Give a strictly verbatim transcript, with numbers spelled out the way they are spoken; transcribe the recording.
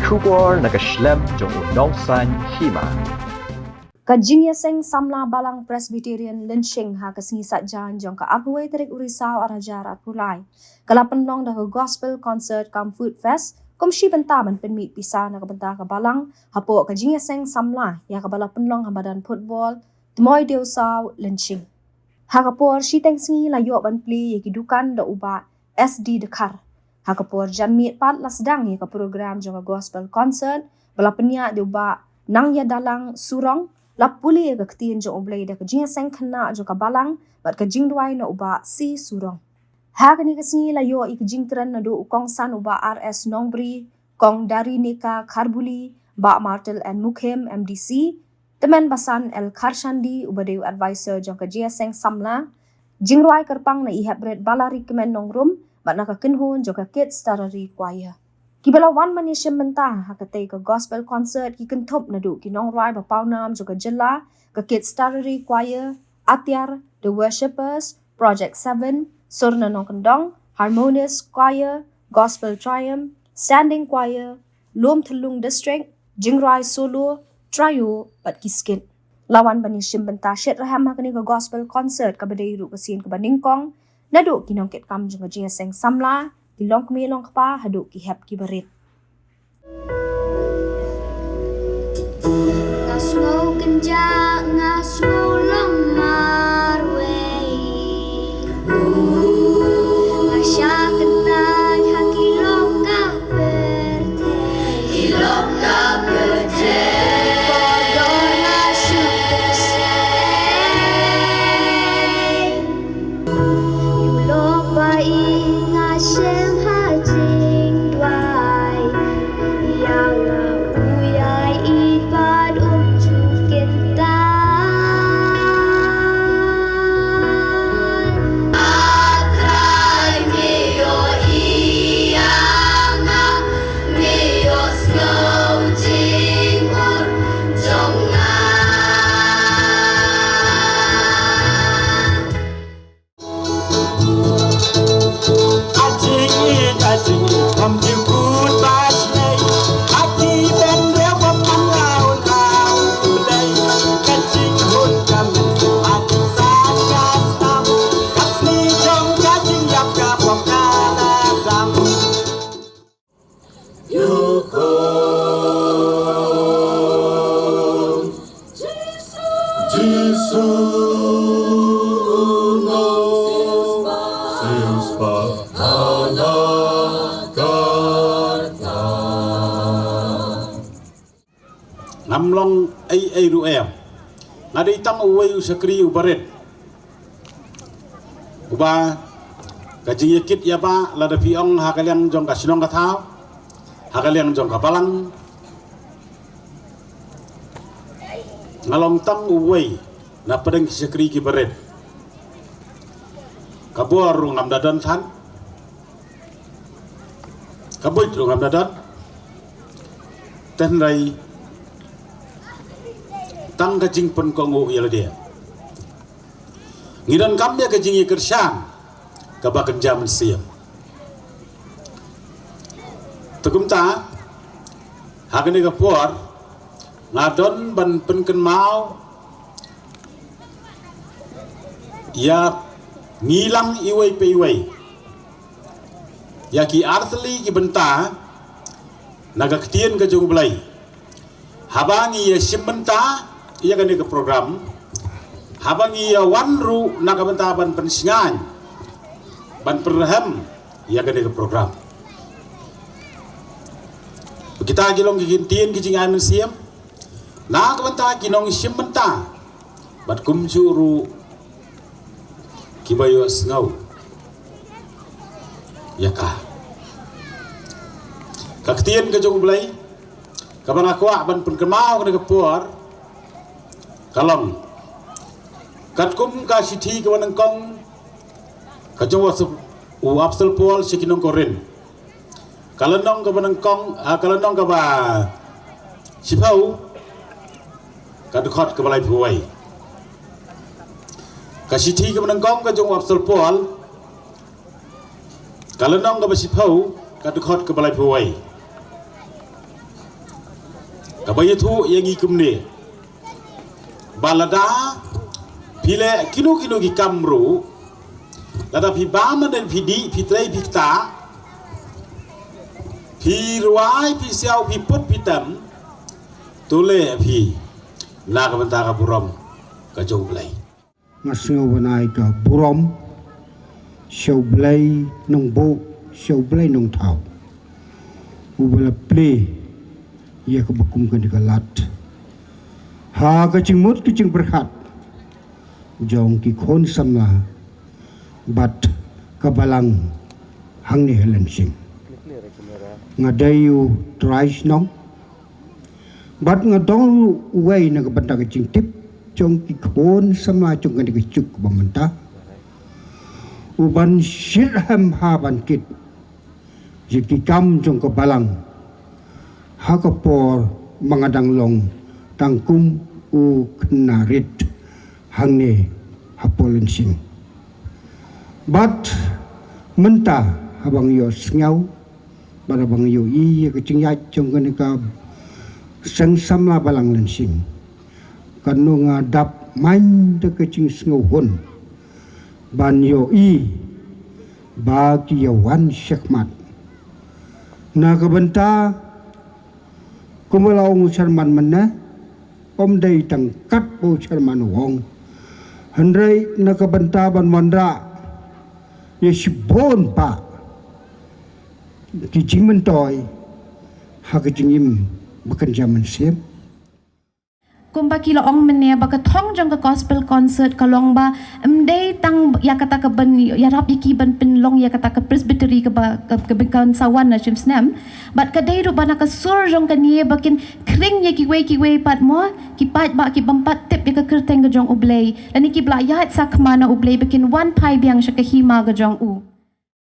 Khubor na ka shlem jong u nongsan hima. Ka jingïaseng samla Balang Presbyterian Lynshing ha ka sngi Saitjaiñ jong ka arphew wei tarik u Risaw arhajar arphew lai ka la pynlong da ka Gospel Concert cum Food Fest kum shi bynta ban pynmih pisa na ka bynta ka Balang hapoh ka jingïaseng samla ïa kaba la pynlong ha madan football Tmoidiewsaw Lynshing. Ha ka por shiteng sngi la ïoh ban plie ïa ki dukan da u Bah S D Dkhar. Ha ka por janmiet pat la sdang ïa ka program jong ka Gospel Concert ba la pynïaid da u Bah Nangïadalang Surong, la pule ïa ka ktien jong U Blei da ka jingïaseng khynnah jong ka Balang bad ka jingduwai na u Bah C Surong. Ha kane ka sngi la ïoh ïa ka jingkren naduh u kongsan u Bah R S Nongbri, Kong Darineka Kharbuli, Bah Martel N Mukhim, M D C, Tymmen Basan L Kharshandi uba dei u advisor jong ka jingïaseng samla, jingrwai kyrpang na i Hepbret Balarikmen Nongrum bad na ka kynhun jong ka Kit Starari Choir. Kiba la wan ban ïashim bynta ha katei ka Gospel Concert ki kynthup naduh ki nongrwai ba pawnam jong ka jylla, ka Kit Starari Choir, Atiar, The Worshippers, Project Seven, Surna Nongkyndong, Harmonious Choir, Gospel Triumph, Standing Choir, Lum Thlung District, jingrwai solo, trio bad ki skit. La wan ban ïashim bynta shet rhem ha kane ka Gospel Concert kaba dei ruh ka sien kaba nyngkong naduh ki nongkitkam jong ka jingïaseng samla, ki longkmie longkpa haduh ki hep ki barit. Nga sngew kynjah, nga sngew long marwei. Nga shah kyntait ha ki long ka pyrthei. Ki long ka pyrthei. Kordor nga shu kynsei. Ïa u lok ba i nga shem ha jingduwai. Ïa nga u ïai ïeit bad um ju kyntait. A Trai, me ïohi ïa nga, me ïohsngew jingmut jong nga. Jisu u nongsiewspah ha la ka kata. Ngam long ei ei ruh em. Nga dei tang uwei u shakri uba rit. Uba ka jingïakit ïa ba lada phi ong ha ka liang jong ka shnong ka thaw, ha ka liang jong ka balang, nga long tang uwei na pdeng ki shakri kiba rit. Ka bor ruh ngam da don than, ka buit ruh ngam da don. Te hynrei tang ka jingpynkohnguh ïa lade. Ngi donkam ïa ka jingïakyrshan kaba kynja mynsiem. Te kumta ha kane ka por nga don ban pynkynmaw ïa ngi lang iwei pa iwei ïa ki artylli ki bynta na ka ktien ka jong U Blei. Haba ngi ïashim bynta ïa kane ka program, haba ngi ïawan ruh na ka bynta ban pynshngaiñ, ban pynrhem ïa kane ka program. Kita ki long ki ktien ki jingai mynsiem na ka bynta ki nongshim bynta bad kumjuh ruh kiba ïohsngew ïa ka. Ka ktien ka jong U Blei kaba nga kwah ban pynkynmaw kane ka por ka long katkum ka shithi kaba nyngkong ka jong u apostol, u apostol Paul sha ki nong Korinth. Ka lynnong kaba nyngkong, ah, ka lynnong kaba shiphew, ka dkhot kaba laiphew wei. Ka shithi kaba nyngkong ka jong u apostol Paul, ka lynnong kaba shiphew, ka dkhot kaba laiphew wei. Kaba ïathuh ïa ngi kumne, ba lada phi leh kino kino ki kam ruh, lada phi bam ne phi dih, phi trei phi ktah, phi rwai phi siaw phi put phi tem, to leh phi na ka bynta ka burom ka jong U Blei. Nga sngew ban ai ka burom sha U Blei Nongbuh, sha U Blei Nongthaw, uba la plie ïa kaba kum kane ka lad ha ka jingmut ka jingpyrkhat jong ki khun samla bad ka balang hangne ha Lyngsing. Nga dei u trai shnong bad nga dei uwei na ka bynta ka jingtip jong ki khun samla jong kane ka juk ba mynta, u ban shitrhem ha ban kit ïa ki kam jong ka balang ha ka por ba nga dang long tang kum u khynnah rit hangne hapoh Lyngsing. Bad mynta haba nga ïohsngew bad haba nga ïohi ïa ka jingïaid jong kane ka seng samla balang Lyngsing, kano nga dap main da ka jingsngewhun ban ïohi ba ki ïa wan shakhmat na ka bynta kumba la ong u chairman mynne. Ym dei tang katba u chairman u ong, hynrei na ka bynta ban wanrah ïa shibun pat ki jingmyntoi ha ka jingim ba kynja mynsiem. Kumba ki la ong mynne ba ka thong jong ka gospel concert ka long ba ym dei tang ïa kata ka ban ïarap ïa ki ban pynlong ïa kata ka presbytery kaba ka, kaba kan sa wan na shim snem, bad ka dei ruh ba na ka sur jong kane ba kin khring ïa kiwei kiwei pat mo ki paidbah ki bym pat tip ïa ka kyrteng ka jong U Blei lane ki ba la ïaid sa khmat na U Blei ba kin wan phai biang sha ka hima ka jong u.